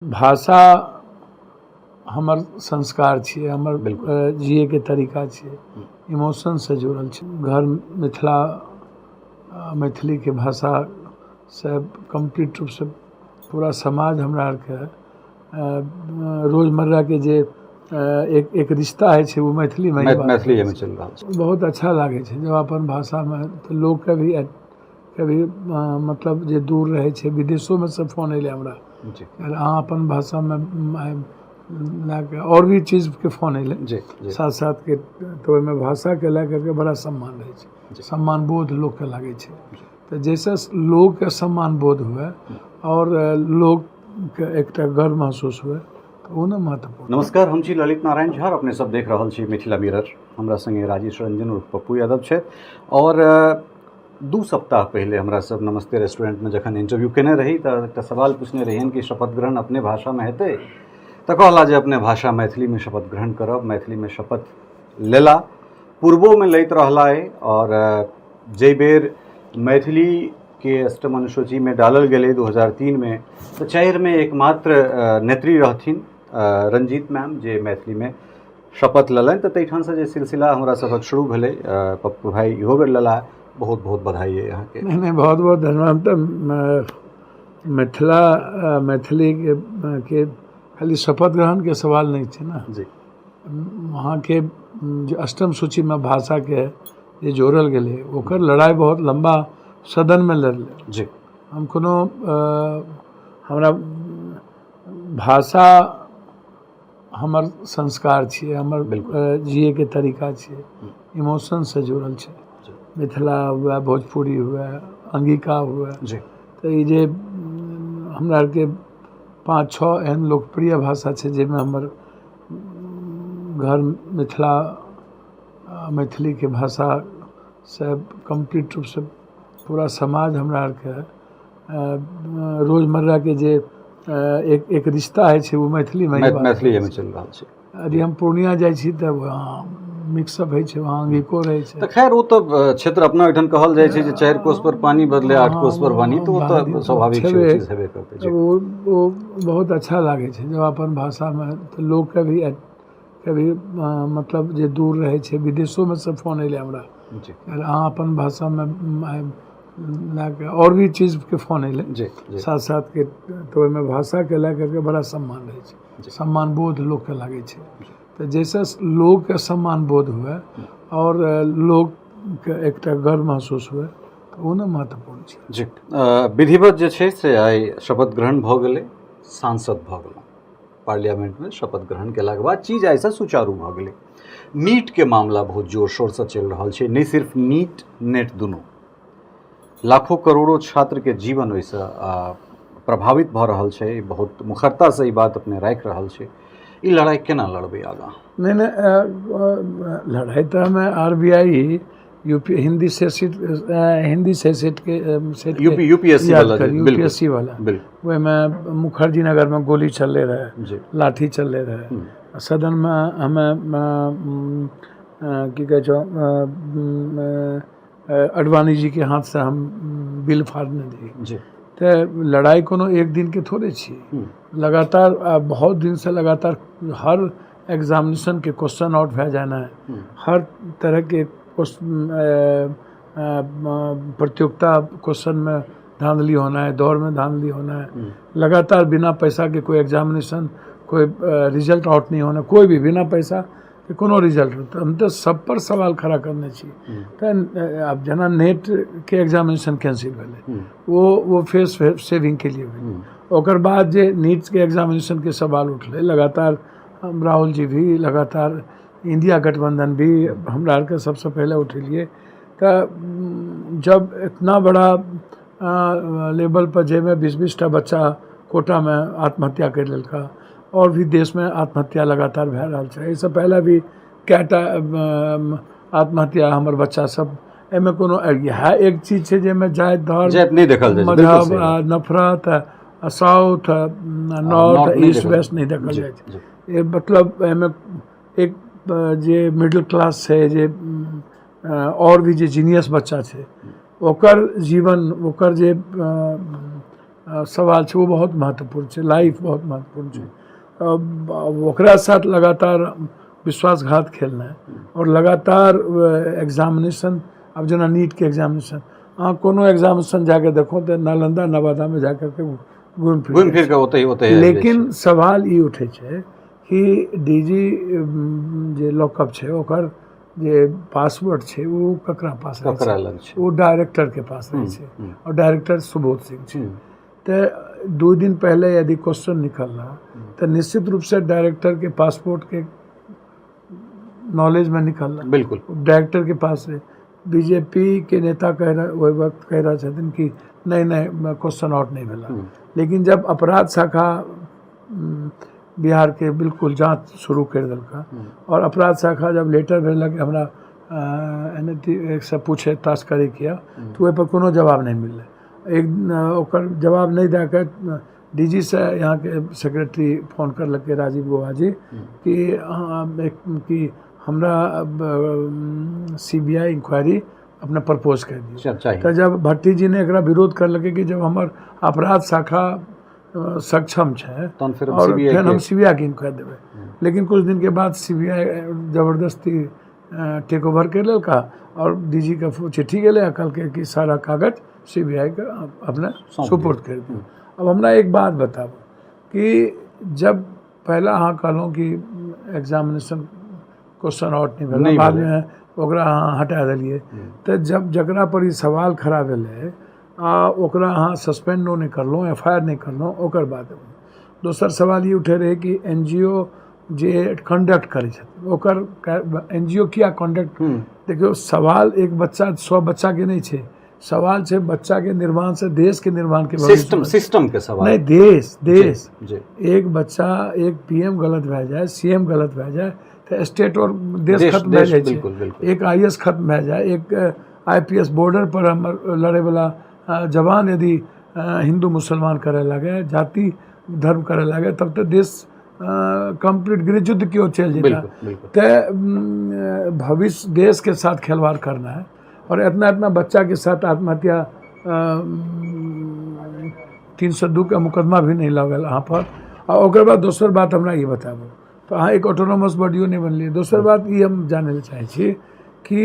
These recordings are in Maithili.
भाषा हमर संस्कार छियै, हमर जियैके तरीका छियै, इमोशनसँ जुड़ल छै। घर मिथिला, मैथिलीके भाषासँ कम्प्लीट रूपसँ पूरा समाज हमरा आरके रोजमर्राके जे एक रिश्ता होइ छै ओ मैथिलीमे ही बात मैथिलीएमे चलि रहल छै। बहुत अच्छा लागै छै जब अपन भाषामे तऽ लोकके भी कभी मतलब जे दूर रहै छै, विदेशोमे से फोन अयलै हमरा, अहाँ अपन भाषामे लए कऽ आओर भी चीजके फोन अयलै साथ साथके, तऽ ओहिमे भाषाके लए करके बड़ा सम्मान रहै छै, सम्मान बोध लोकके लागै छै। तऽ जाहिसँ लोकके सम्मान बोध हुए आओर लोकके एकटा गर्व महसूस हुए, तऽ ओ ने महत्वपूर्ण। नमस्कार, हम छी ललित नारायण झा, अपने सब देख रहल छी मिथिला मिरर। हमरा संगे राजेश रंजन उर्फ पप्पू यादव छथि। और 2 सप्ताह पहिले हमरा सब नमस्ते रेस्टोरेंटमे जखन इंटरव्यू केने रही तऽ एकटा सवाल पूछने रहियनि कि शपथ ग्रहण अपने भाषामे हेतै, तऽ कहला जे अपने भाषा मैथिलीमे शपथ ग्रहण करब। मैथिलीमे शपथ लेला, पूर्वोमे लैत रहला अइ। और जाहि बेर मैथिलीके अष्टम अनुसूचीमे डालल गेलै 2003मे, तऽ 4मे एकमात्र नेत्री रहथिन रंजीत मैम, जे मैथिलीमे शपथ लेलनि। तऽ ताहिठामसँ जे सिलसिला हमरा सभक शुरू भेलै, पप्पू भाई इहो बेर लेला, बहुत बहुत बधाई अइ अहाँके। नहि नहि, बहुत बहुत धन्यवाद। तऽ मिथिला मैथिली के खाली शपथ ग्रहणके सवाल नहि छै ने जी। वहाँके जे अष्टम सूचीमे भाषाके जे जोड़ल गेलै, ओकर लड़ाइ बहुत लम्बा सदनमे लड़लै हम कोनो हमरा भाषा हमर संस्कार छियै, हमर जियैके तरीका छियै, इमोशनसँ जुड़ल छै। मिथिला हुए, भोजपुरी हुए, अंगिका हुए, तऽ ई जे हमरा आरके 5-6 एहन लोकप्रिय भाषा छै जाहिमे हमर घर मिथिला, मैथिलीके भाषासँ कम्प्लीट रूपसँ पूरा समाज हमरा आरके रोजमर्राके जे एक रिश्ता होइ छै ओ मैथिलीमे ही बात मैथिलीएमे चलि रहल छै। यदि हम पूर्णिया जाइ छी तऽ मिक्सअप होइ छै, वहाँ अंगिको रहै छै। तऽ खैर ओ तऽ क्षेत्र अपना ओहिठाम कहल जाइ छै जे 4 कोस पर पानी बदले 8 कोस पर पानी, तऽ ओ तऽ स्वाभाविक छै, ओ चीज हेबे करतै। ओ बहुत अच्छा लागै छै जब अपन भाषामे तऽ लोकके भी कभी मतलब जे दूर रहै छै, विदेशोमे से फोन अयलै हमरा, अहाँ अपन भाषामे लए कऽ आओर भी चीजके फोन अयलै साथ साथके, तऽ ओहिमे भाषाके लए करके बड़ा सम्मान रहै छै, सम्मान बोध लोकके लागै छै। तऽ जाहिसँ लोकके सम्मान बोध हुए आओर लोकके एकटा गर्व महसूस हुए, तऽ ओ ने महत्वपूर्ण छै। जी। विधिवत जे छै से आइ शपथ ग्रहण भऽ गेलै, सांसद भऽ गेलहुँ। पार्लियामेंटमे शपथ ग्रहण केलाके बाद चीज आइसँ सुचारू भऽ गेलै। नीटके मामला बहुत जोर शोरसँ चलि रहल छै, नहि सिर्फ नीट नेट दुनू, लाखों करोड़ों छात्रके जीवन ओहिसँ प्रभावित भऽ रहल छै। बहुत मुखरतासँ ई बात अपने राखि रहल छै। ई लड़ाइ केना लड़बै आगाँ? नहि नहि, लड़ाइ तऽ हमे आरबीआई यूपी हिंदी से सीट, हिंदी से सेट के सेट यूपी यूपीएससी वाला, यूपीएससी वाला, ओहिमे मुखर्जी नगरमे गोली चलले रहै, लाठी चलले रहै। सदनमे हमे की कहै छै अडवाणी जीके हाथसँ हम बिल फाड़ने रही। तऽ लड़ाइ कोनो एक दिनके थोड़े छियै, लगातार बहुत दिनसँ लगातार हर एग्जामिनेशनके क्वेश्चन आउट भए जाना है, हर तरहके प्रतियोगिता क्वेश्चनमे धांधली होना है, दौड़मे धांधली होना है, लगातार बिना पैसाके कोई एग्जामिनेशन, कोई रिजल्ट आउट नहीं होना, कोई भी बिना पैसा के कोनो रिजल्ट। तऽ हम तऽ सब पर सवाल खड़ा करने छी। तऽ आब जेना नेटके एग्जामिनेशन कैंसिल भेलै, ओ फेस सेविंगके लिए भेलै। ओकर बाद जे नीटके एग्जामिनेशनके सवाल उठलै, लगातार हम राहुल जी भी, लगातार इंडिया गठबंधन भी, हमरा आरके सबसँ पहिले उठेलियै। तऽ जब इतना बड़ा लेवल पर जाहिमे 20-20 टा बच्चा कोटामे आत्महत्या करि लेलका, आओर भी देशमे आत्महत्या लगातार भए रहल छै, एहिसँ पहिले भी कएटा आत्महत्या हमर बच्चा सब, एहिमे कोनो इएह एक चीज छै जाहिमे जाति धर्म जाति नहि देखल जाइ छै, बिल्कुल मजहब सही बात। नफरत, साउथ, नॉर्थ, नॉर्थ नहि ईस्ट देखल वेस्ट नहि देखल जाइ छै। ए मतलब एहिमे एक जे मिडिल क्लास छै, जे आओर भी जे जीनियस बच्चा छै, ओकर जीवन, ओकर जे सवाल छै, ओ बहुत महत्वपूर्ण छै, लाइफ बहुत महत्वपूर्ण छै। ओकरा साथ लगातार विश्वासघात खेलनाइ आओर लगातार एग्जामिनेशन, आब जेना नीटके एग्जामिनेशन, अहाँ कोनो एग्जामिनेशन जाके देखो तऽ नालंदा नवादामे जा करके घुमि फिर घुमि फिर कऽ ओतहि ओतहि आबि जाइ लेकिन सवाल ई उठै छै कि डी जी जे लॉकअप छै ओकर जे पासवर्ड छै ओ ककरा पास छै, रहै ककरा छै? लग छै? ओ डायरेक्टरके पास रहै छै आओर डायरेक्टर सुबोध सिंह छै। तऽ 2 दिन पहले यदि क्वेश्चन निकलला तऽ निश्चित रूपसँ डायरेक्टरके पासपोर्टके नॉलेजमे निकलला। बिल्कुल डायरेक्टर के पास है। बीजेपी के नेता कह रहा, ओहि वक्त कह रहा छथिन कि नहीं नहीं, क्वेश्चन आउट नहीं भेला। लेकिन जब अपराध शाखा बिहार के बिल्कुल जांच शुरू कर देलका और अपराध शाखा जब लेटर भेजलक हमरा एन I से पूछे ताश करे किया, तो ओहि पर कोनो जवाब नहीं मिललै। एक ओकर जवाब नहीं दए कऽ डी जी से यहाँ के सेक्रेटरी फोन करलकै राजीव गोवा जी कि कि हमरा सीबीआई इंक्वायरी अपने प्रपोज कर दियौ। चाही। तऽ जब भट्टी जी ने एकरा विरोध करलकै कि जब हमर अपराध शाखा सक्षम छै तहन फेर और सीबीआई फेर हम के सीबीआई के इंक्वायरी देबै। लेकिन कुछ दिन के बाद सीबीआई जबरदस्ती टेक ओवर कर लेलका और डी जी के चिट्ठी गेलै आ कहलकै कि सारा कागज सीबीआई के अपने सौंप सुपुर्द कर दियौ। अब हमरा एक बात बताबू कि जब पहला अहाँ कहलहुँ कि एग्जामिनेशन क्वेश्चन आउट नहीं भेलै, नहि बाद भेलै। में ओकरा अहाँ हटा देलियै, तऽ जब जकरा पर ई सवाल खड़ा भेलै आ ओकरा अहाँ सस्पेंडो नहि करलहुँ, एफ I R नहि करलहुँ, ओकर बाद दोसर सवाल ई उठै रहै कि एन जी ओ जे कंडक्ट करै छथिन ओकर एन जी ओ किया कंडक्ट। देखियौ, सवाल एक बच्चा 100 बच्चाके नहि छै, सवाल छै बच्चाके निर्माण से देश के निर्माण के भविष्य सिस्टम में। सिस्टम के सवाल नहीं, देश देश जी एक बच्चा, एक पी एम गलत भए जाए, सी एम गलत भए जाए तऽ स्टेट और देश देश खत्म भए देश जाइ छै। बिल्कुल बिल्कुल। एक I S खत्म भए जाए, एक I P S border पर हमर लड़ैवला जवान यदि हिंदू मुसलमान करे लागे, जाति धर्म करे लागे, तब तऽ देश कंप्लीट गृह युद्ध की ओर चलि जेता। बिल्कुल बिल्कुल। तऽ भविष्य देश के साथ खिलवाड़ करना है और इतना इतना बच्चा के साथ आत्महत्या 302 के मुकदमा भी नहीं लगल अहाँ पर। आ ओकर बाद दोसर बात हमरा ई बताबू, तऽ अहाँ एक ऑटोनोमस बॉडियो नहि बनलियै। दोसर बात ई हम जानै लए चाहै छी कि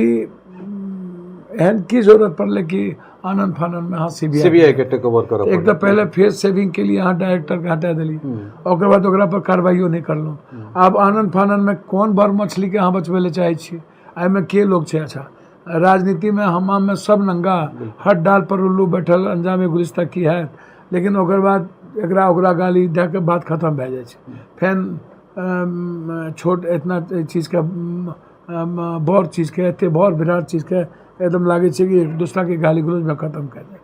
एहन की जरूरत पड़लै कि आनन फाननमे अहाँ सीबीआई सीबीआई के टेक ओवर करऽ एक तऽ पहले फेस सेविंग के लिए अहाँ डायरेक्टरके हटा देलियै, ओकर बाद ओकरा पर कार्रवाइयो नहि करलहुँ। आब आनन फाननमे कोन बड़ मछलीके अहाँ बचबै लए चाहै छियै? एहिमे के लोग छै? अच्छा, राजनीतिमे हमाममे सब नंगा, हर डाल पर उल्लू बैठल, अंजामे गुलिस्ता की हैत। लेकिन ओकर बाद एकरा ओकरा गाली दए कऽ बात खतम भए जाइ छै। फेन छोट इतना चीजके बड़ चीजके एते बड़ विराट चीजके एकदम लागै छै कि एक दोसराके गाली गलौजमे खतम कए देत।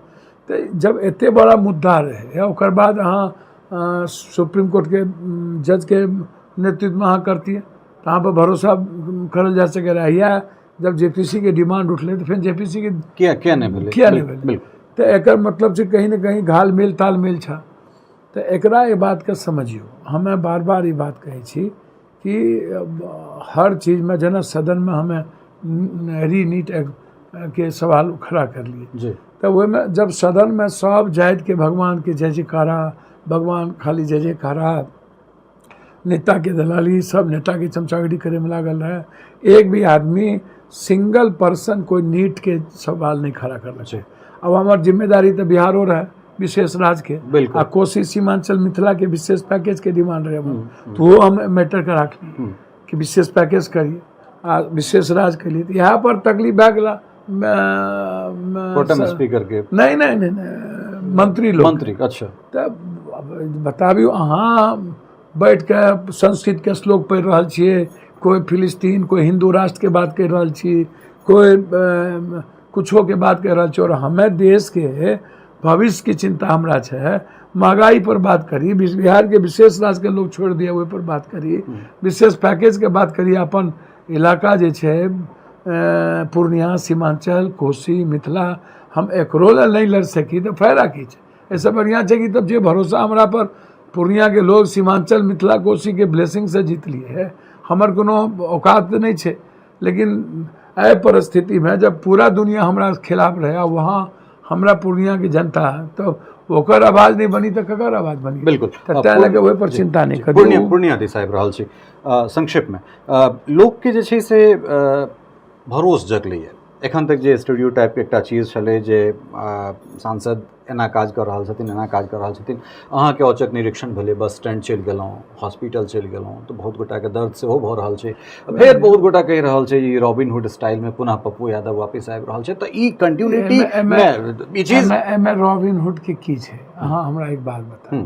तऽ जब एते बड़ा मुद्दा रहै ओकर बाद अहाँ सुप्रीम कोर्टके जजके नेतृत्वमे अहाँ करतियै तऽ अहाँ पर भरोसा करल जा सकै रहै। या जब जे पी सी के डिमांड उठलै तऽ फेर जे पी सी के किया किया नहि भेलै? किया नहि भेलै? बिल्कुल। तऽ एकर मतलब छै कहीं ने कहीं घाल मेल तालमेल छै। तऽ एकरा ई बातके समझियौ। हमे बार बार ई बात कहै छी कि हर चीजमे जेना सदनमे हमे री नीट के सवाल खड़ा करलियै जी, तऽ ओहिमे जब सदनमे सब जातिके भगवानके जय जयकारा, भगवान खाली जय जयकारा, नेताके दलाली, सब नेताके चमचागिरी करैमे लागल रहै, एक भी आदमी सिंगल पर्सन कोई नीट के सवाल नहीं खड़ा करलक। जी। अब हमर जिम्मेदारी तऽ बिहारो रहै विशेष राज्यके बिल्कुल। आ कोसी सीमांचल मिथिला के विशेष पैकेज के डिमांड रहे हमर, तो वो हम मैटर के राखलियै कि विशेष पैकेज करिए आ विशेष राज्य के लिए। तऽ इएह पर तकलीफ भए गेला प्रोटेम स्पीकर के नहीं नहीं नहीं, नहीं मंत्री लोग मंत्री, अच्छा। तऽ बताबियौ अहाँ बैठ के संस्कृत के श्लोक पढ़ि रहल छियै, कोइ फिलिस्तीन कोइ हिंदू राष्ट्र के बात करि रहल छी, कोइ कुछो के बात करि रहल छी, और हमे देश के भविष्य के चिंता हमरा छै। महंगाई पर बात करी, बिहार के विशेष राज्य के लोग छोड़ि दिए ओहि पर बात करी, विशेष पैकेज के बात करी। अपन इलाका जे छै पूर्णिया सीमांचल कोसी मिथिला, हम एकरो लए नहि लड़ि सकी तऽ फायदा की छै? एहिसँ बढ़िआँ छै कि तब जे भरोसा हमरा पर पूर्णिया के लोग सीमांचल मिथिला कोसी के ब्लेसिंग से जीतलिए है, हमर कोनो औकात नहि छै। लेकिन एहि परिस्थितिमे जब पूरा दुनिया हमरा खिलाफ रहे आ वहाँ हमरा पूर्णिया के जनता, तऽ ओकर आवाज नहि बनी तऽ ककर आवाज बनी? बिल्कुल। तऽ तैं लए कऽ ओहिपर चिन्ता नहि करियौ। पूर्णिया दिस आबि रहल छी। संक्षेपमे लोकके जे छै से भरोस जगलैए। एखन तक जे स्टूडियो टाइपके एकटा चीज छलै जे सांसद एना काज कऽ रहल छथिन, एना काज कऽ रहल छथिन, अहाँके औचक निरीक्षण भेलै, बस स्टैंड चलि गेलहुँ, हॉस्पिटल चलि गेलहुँ, तऽ बहुत गोटाके दर्द सेहो भऽ रहल छै। फेर बहुत गोटा कहि रहल छै ई रॉबिनहुड स्टाइलमे पुनः पप्पू यादव वापिस आबि रहल छै, तऽ ई कंटिन्यूटी ई चीज एहिमे रॉबिनहुडके की छै? अहाँ हमरा एक बात बताउ,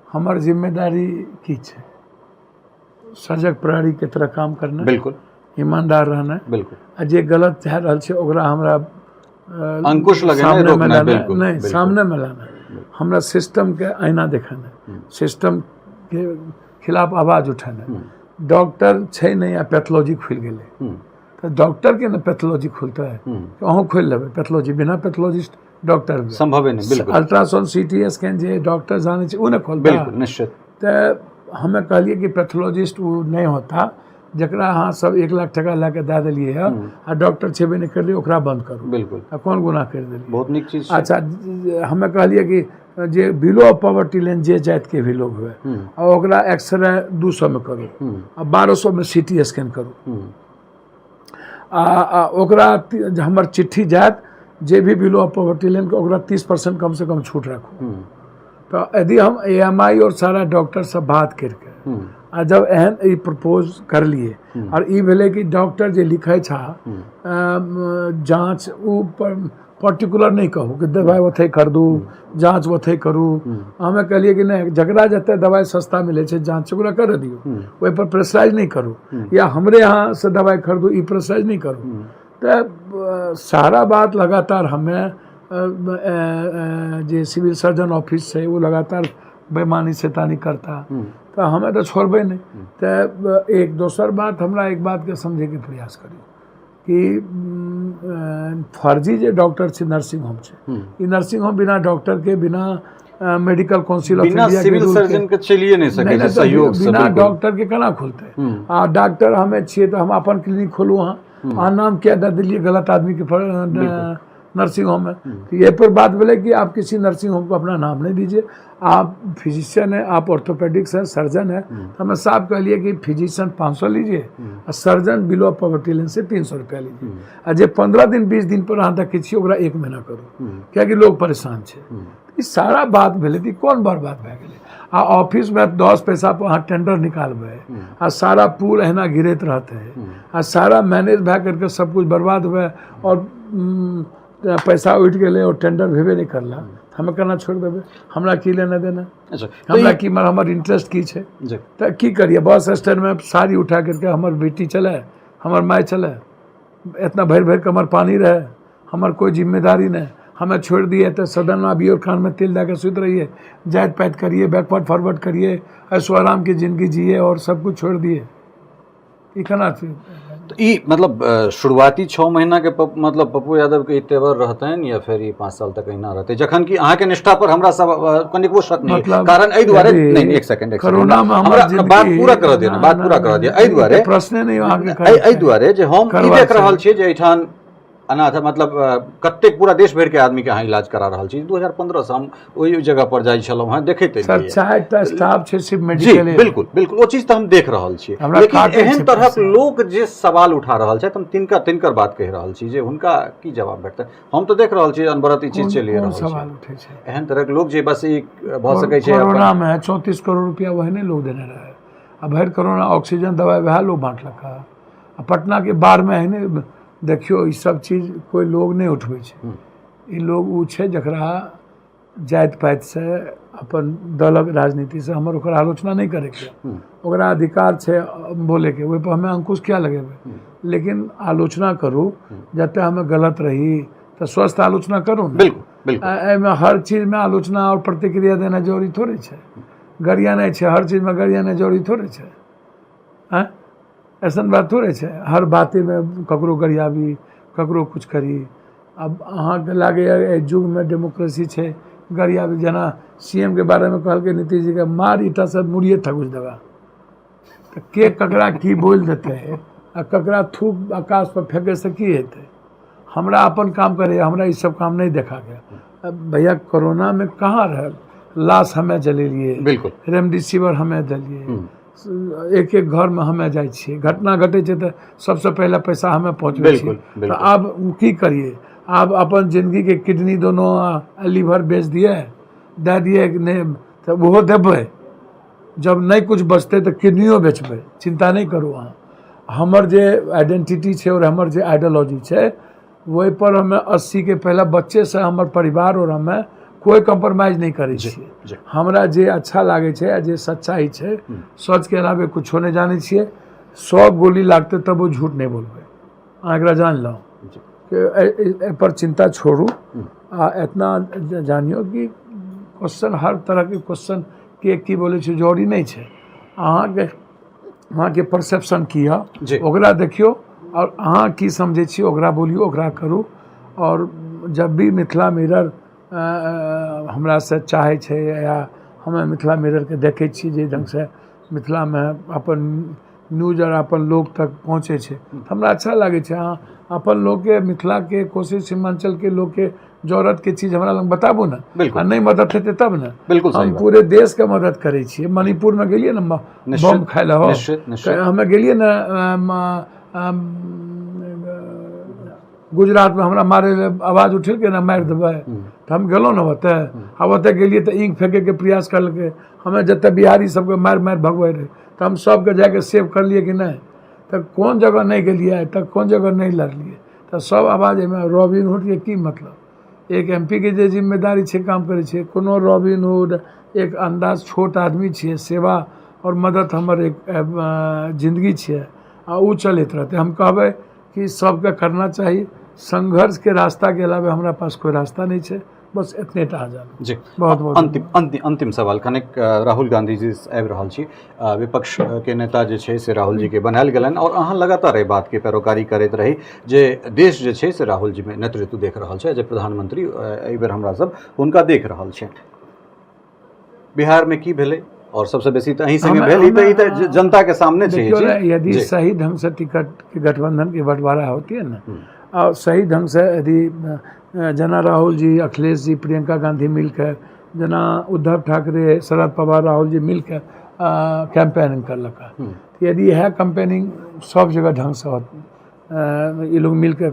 हमर जिम्मेदारी की छै? सजग प्रहरीके तरह काम करना, बिल्कुल ईमानदार रहना, बिल्कुल, आ जे गलत भए रहल छै ओकरा हमरा अंकुश लगेनाइ, रोकनाइ, बिल्कुल नहि, सामनेमे लाना, हमरा सिस्टमके आईना देखाना, सिस्टमके खिलाफ आवाज उठाना। डॉक्टर छै नहि आ पैथोलॉजी खुलि गेलै तऽ डॉक्टरके ने पैथोलॉजी खुलतै, अहूँ खोलि लेबै पैथोलॉजी, बिना पैथोलॉजिस्ट डॉक्टर संभवे नहि। बिल्कुल। अल्ट्रासाउंड सीटी स्कैन जे डॉक्टर जानै छै ओ ने खोलतै। बिल्कुल निश्चित। तऽ हमे कहलियै कि पैथोलॉजिस्ट ओ नहि होता जकरा अहाँ सब 1 लाख टका लए कऽ दए देलियै हँ आ डॉक्टर छेबे नहि करलियै, ओकरा बन्द करू। बिल्कुल। आ कोन गुनाह करि देलियै? बहुत नीक चीज। अच्छा, हमे कहलियै कि जे बिलो पॉवर्टी लाइन जे जातिके भी लोग हुए आ ओकरा एक्सरे 200 में करू आ 1200 में सीटी स्कैन करू आ ओकरा हमर चिट्ठी जायत जे भी बिलो पॉवर्टी लाइन के ओकरा 30% कम से कम छूट राखू। तऽ यदि हम AMI और सारा डॉक्टर सब बात करके आ जब एहन ई प्रपोज करलिए और ई भेलै कि डॉक्टर जे लिखै छा जाँच ओ पर्टिकुलर नहि कहू कि दवाइ ओतहि खरीदू, जाँच ओतहि करू। हमे कहलिए कि नहि, जकरा जते दवाइ सस्ता मिलै छै जाँच ओकरा कर दियौ, ओहिपर प्रेशराइज नहि करू, या हमरे यहाँ से दवाइ खरीदू ई प्रेशराइज नहि करू। तऽ सारा बात लगातार हमे जे सिविल सर्जन ऑफिस छै ओ लगातार बेमानी शैतानी करता, तऽ हमे तऽ छोड़बै नहि। तऽ एक दोसर बात हमरा एक बातके समझैके प्रयास करियौ कि फर्जी जे डॉक्टर छै नर्सिंग होम छै, ई नर्सिंग होम बिना डॉक्टर के, बिना medical council of India civil surgeon के चलिए नहीं सकै छै सहयोग से, बिना डॉक्टर के केना खुलतै? आ डॉक्टर हमे छियै तऽ हम अपन क्लिनिक खोलू, अहाँ नाम किया दऽ देलियै गलत आदमी के नर्सिंग होम में? तो ये पर बात बोले कि आप किसी नर्सिंग होम को अपना नाम नहीं दीजिए, आप फिजिशियन है, आप ऑर्थोपेडिक्स है, सर्जन है। तो हमें साफ कह लिए कि फिजिशियन 500 लीजिए और सर्जन बिलो पॉवर्टी लाइन से 300 रुपया लीजिए, आ जे 15 दिन 20 दिन पर अहाँ देखै छियै ओकरा 1 महीना करू, कियाकि लोग परेशान छै। ई सारा बात भेलै तऽ कोन बड़ बात भए गेलै? आ ऑफिसमे 10 पैसा पर अहाँ टेंडर निकालबै आ सारा पुल एहिना गिरैत रहतै आ सारा मैनेज भए करके सब कुछ बर्बाद हुए और पैसा उठि गेलै और टेंडर भेबे नहि करला, हमे केना छोड़ि देबै? हमरा की लेना देना? अच्छा, हमरा की हमर इंटरेस्ट की छै? तऽ की करियै? बस स्टैंडमे साड़ी उठा करके हमर बेटी चलै, हमर माय चलै, इतना भरि भरि के हमर पानी रहै, हमर कोइ जिम्मेदारी नहि, हमें छोड़ि दिए तऽ सदन अभी और कानमे तेल दए कऽ सुति रहिए, जाति पाति करिए, बैकवर्ड फॉरवर्ड करिए, ऐशो आराम के जिंदगी जिए और सब कुछ छोड़ दिए। ई केना छै? तऽ ई मतलब शुरुआती 6 महीना के मतलब पप्पू यादव के ई तेवर रहतनि या फेर ई 5 साल तक एहिना रहतै? जखन कि अहाँके निष्ठा पर हमरा सब कनिकबो शक नहि, कारण एहि दुआरे नहीं, एक सेकंड, एक कोरोना में हमरा बात पूरा कर दियौ ने, बात पूरा कर दियौ। एहि दुआरे प्रश्न नहि अहाँके, एहि दुआरे जे हम ई देख रहल छियै जे एहिठाम अनाथ मतलब कतेक पूरा देश भरि के आदमी के अहाँ इलाज करा रहल छी। 2015 से हम ओहि जगह पर जाइ छलहुँ हँ, देखैत सर 4टा स्टाफ छै सिर्फ मेडिकल। जी बिल्कुल बिल्कुल, ओ चीज तऽ हम देख रहल छी, लेकिन एहन तरहक लोक जे सवाल उठा रहल छथि, हम तिनका तिनकर बात कहि रहल छी जे हुनका की जवाब भेटतै। हम तऽ देख रहल छी अनवरत ई चीज चलि रहल छै। एहन तरहक लोक जे बस ई भऽ सकै छै। कोरोना में 34 करोड़ रुपया ओहने लोग देने रहे आ भरि कोरोना ऑक्सीजन दवाइ वएह लोग बाँटलक। आ पटना के बाढ़ में एहने देखियौ ई सब चीज कोइ लोग नहि उठबै छै। ई लोग ओ छै जकरा जाति पातिसँ अपन दलक राजनीतिसँ हमर ओकर आलोचना नहि करैके, ओकरा अधिकार छै बोलैके, ओहिपर हमे अंकुश किया लगेबै? लेकिन आलोचना करू जतऽ हमे गलत रही तऽ स्वस्थ आलोचना करू ने। बिल्कुल बिल्कुल। एहिमे हर चीजमे आलोचना आओर प्रतिक्रिया देना जरूरी थोड़े छै, गरियानाइ छै हर चीजमे, गरियानाइ जरूरी थोड़े छै। आँय ऐसन बात थोड़े छै हर बातेमे ककरो गरियाबी, ककरो कुछ करी। आब अहाँके लागैए एहि युगमे डेमोक्रेसी छै गरियाबी? जेना CM के बारेमे कहलकै नीतीश जीके मार ईटा सब मुड़िए थकुच देबा, तऽ के ककरा की बोलि देतै आ ककरा थूक आकाश पर फेंकैसँ की हेतै? हमरा अपन काम करैए, हमरा ई सब काम नहि देखाके। भैया कोरोना में कहाँ रहल, लाश हमे जलेलिए, बिल्कुल, रेमडेसिविर हमे देलिए, एक एक घर में हमे जाइ छियै, घटना घटै छै तऽ सबसँ पहिले पैसा हमे पहुँचबै छियै। तऽ आब की करिए, आब अपन जिंदगी के किडनी दोनों आ लीवर बेच दिए, दए दिए कि नहि, तऽ ओहो देबै, जब नहि कुछ बचतै तऽ किडनियो बेचबै, चिन्ता नहि करू अहाँ। हमर जे आइडेंटिटी छै और हमर जे आइडियोलॉजी छै ओहि पर हमे 80 के पहला बच्चे से हमर परिवार और हमे कोई कॉम्प्रोमाइज नहीं करै छियै। हमरा जे अच्छा लागै छै आ जे सच्चाई छै, सच के अलावे कुछो नहि जानै छियै। 100 गोली लागतै तब ओ झूठ नहि बोलबै, अहाँ एकरा जान लौ। एहि पर चिंता छोड़ू आ इतना जानियो कि क्वेश्चन हर तरहके क्वेश्चन के की बोलै छै जरूरी नहि छै। अहाँके परसेप्शन की है ओकरा देखियौ, और अहाँ की समझै छियै ओकरा बोलियौ, ओकरा करू। और जब भी मिथिला मिरर हमरासँ चाहै छै या हमे मिथिला मिररके देखै छियै जे ढङ्गसँ मिथिलामे अपन न्यूज आओर अपन लोक तक पहुँचै छै, हमरा अच्छा लागै छै। अहाँ अपन लोकके, मिथिलाके, कोशी सीमांचलके लोकके जरूरतके चीज हमरा लग बताबू ने, आ नहि मदद हेतै तब ने। बिल्कुल, हम पूरे देशके मदद करै छियै। मणिपुरमे गेलियै ने बम खाय लए, हमे गेलियै ने गुजरातमे, हमरा मारै लए आवाज उठेलकै ने, मारि देबै, तऽ हम गेलहुँ ने ओतऽ। आ ओतऽ गेलियै तऽ ईंक फेकैके प्रयास करलकै। हमे जते बिहारी सबके मारि मारि भगबै रहै, तऽ हम सबके जाके सेव करलियै कि नहि। तऽ कोन जगह नहि गेलियै, तऽ कोन जगह नहि लड़लियै, तऽ सब आवाज एहिमे रॉबिन हुडके की मतलब? एक एम पी के जे जिम्मेदारी छै काम करै छै, कोनो रॉबिन हुड एक अन्दाज छोट आदमी छियै, सेवा और मदद हमर एक जिंदगी छियै आ ओ चलैत रहतै। हम कहबै कि सबके करना चाही, संघर्ष के रास्ता के अलावे हमरा पास कोई रास्ता नहीं छै, बस इतने टा जानू जी। बहुत बहुत अंतिम अंतिम अंतिम सवाल कनेक राहुल गांधी जी आबि रहल छी, विपक्ष के नेता जे छै से राहुल जी के बनायल गेलनि और अहाँ लगातार एहि बात के पैरोकारी करैत रही जे देश जे छै से राहुल जी में नेतृत्व देख रहल छै, जे प्रधानमंत्री एहि बेर हमरा सब हुनका देख रहल छै। बिहार में की भेलै और सबसे बेसी तऽ अहीं संगे भेल, ई तऽ जनता के सामने छै। यदि सही ढंग से टिकट के गठबंधन के बंटवारा होती है ना, और सही ढंग से यदि जना राहुल जी, अखिलेश जी, प्रियंका गांधी मिलकर, जना उद्धव ठाकरे, शरद पवार, राहुल जी मिलकर कैंपेनिंग करलक, यदि यह कैंपेनिंग सब जगह ढंग से होत, ये लोग मिलकर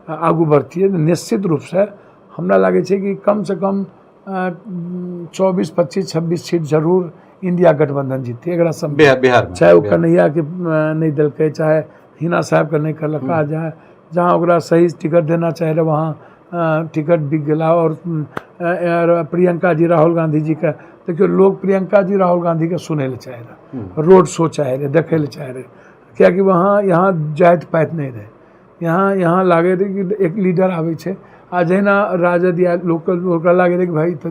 आगू बढ़ती है, निश्चित रूप से हमरा लागै छै कि कम से कम 24, 25, 26 सीट जरूर इंडिया गठबंधन जीतती। एकरा सब बिहार चाहे वो कन्हैया के नहीं देलकै, चाहे हिना साहब के नहीं करलका, जहाँ जहाँ ओकरा सही टिकट देना चाहे रहे वहाँ टिकट बिक गेला। और प्रियंका जी, राहुल गांधी जी के देखियौ, लोग प्रियंका जी, राहुल गांधी के सुनै लए चाहे रहे, रोड शो चाहे रहे, देखै लए चाहे रहे, कियाकि वहाँ यहाँ जाति पाति नहीं रहे, यहाँ यहाँ लागे रहे कि एक लीडर आबै छै। आ जहिना राजद या लोकल ओकरा लागे रहे कि भाई तऽ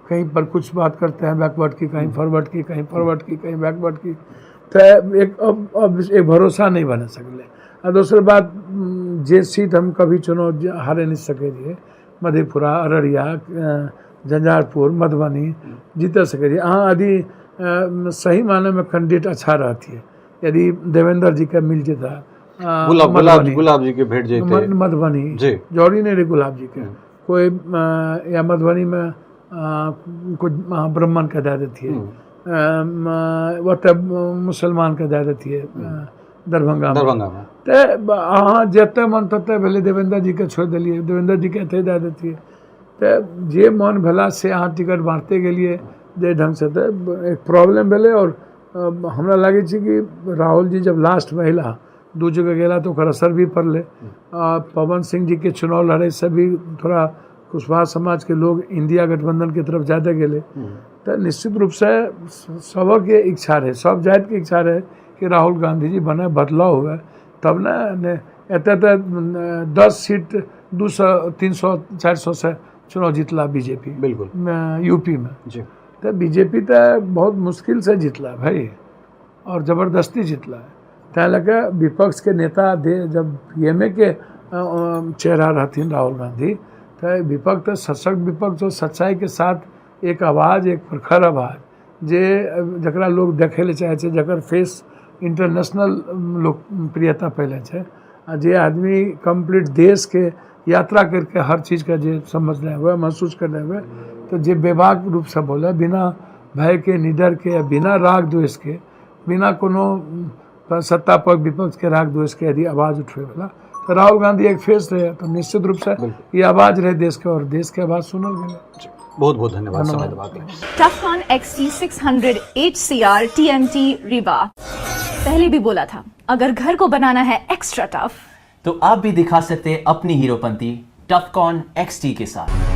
कहीं पर कुछ बात करते हैं बैकवर्ड की, कहीं फॉरवर्ड की, कहीं फॉरवर्ड की, कहीं बैकवर्ड की, तऽ एक अब एक भरोसा नहीं बना सकले। आ दोसर बात, जे सीट हम कभी चुनाव हारे नहीं सकै रहियै, मधेपुरा, अररिया, झंझारपुर, मधुबनी जीत सकै रहियै। अहाँ यदि सही माने में कैंडिडेट अच्छा रहती, यदि देवेंद्र जी के मिल जेता, गुलाब गुलाब गुलाब जी के भेट जेते मधुबनी जी, जरूरी नहीं रहे गुलाब जी के कोई, या मधुबनी में कुछ ब्राह्मण के दे देती है, ओतऽ मुसलमान के दे देती है दरभंगा दरभंगा में। तऽ अहाँ जते मन तते भेलै, देवेंद्र जी के छोड़ि देलियै, देवेंद्र जी के एतै दए देतियै, तऽ जे मन भेला से अहाँ टिकट बाँटते गेलियै जे ढङ्गसँ, तऽ एक प्रॉब्लम भेलै। और हमरा लागै छै कि राहुल जी जब लास्टमे अयला, दू जगह गेला, तऽ ओकर असर भी पड़लै। पवन सिंह जी के चुनाव लड़ैसँ भी थोड़ा कुशवाहा समाज के लोग इंडिया गठबंधन के तरफ ज़्यादा गेलै। तऽ निश्चित रूपसँ सबके इच्छा रहै, सब जातिके इच्छा रहै कि राहुल गांधी जी बने, बदलाव हुए, तब ने एतऽ तऽ 10 सीट 200, 300, 400 से चुनाव जीतला बीजेपी, बिल्कुल यूपी में जी। तऽ बीजेपी तऽ बहुत मुश्किल से जीतला भाई, और जबरदस्ती जीतला। तैं लऽ कऽ विपक्ष के नेता दे जब पी एम ए के चेहरा रहथिन राहुल गांधी, तऽ विपक्ष तऽ सशक्त विपक्ष और सच्चाई के साथ एक आवाज, एक प्रखर आवाज, जे जकरा लोग देखै लए चाहै छै, जकर फेस इंटरनेशनल लोकप्रियता पहिले छै, आ जे आदमी कम्प्लीट देशके यात्रा करके हर चीजके जे समझने हुए, महसूस करने हुए, तऽ जे बेबाक रूपसँ बोलै, बिना भयके, निडरके, बिना राग द्वेषके, बिना कोनो सत्ता पक्ष विपक्षके राग द्वेषके यदि आवाज उठबैवला, तऽ राहुल गांधी एक फेस रहै। तऽ निश्चित रूपसँ ई आवाज रहै देशके आओर देशके आवाज सुनल गेलै। बहुत बहुत धन्यवाद समय देबाक लेल। Tufcon XT600 HCR TMT Rebar। पहले भी बोला था, अगर घर को बनाना है एक्स्ट्रा टफ, तो आप भी दिखा सकते हैं अपनी हीरोपंती टफकॉन XT के साथ।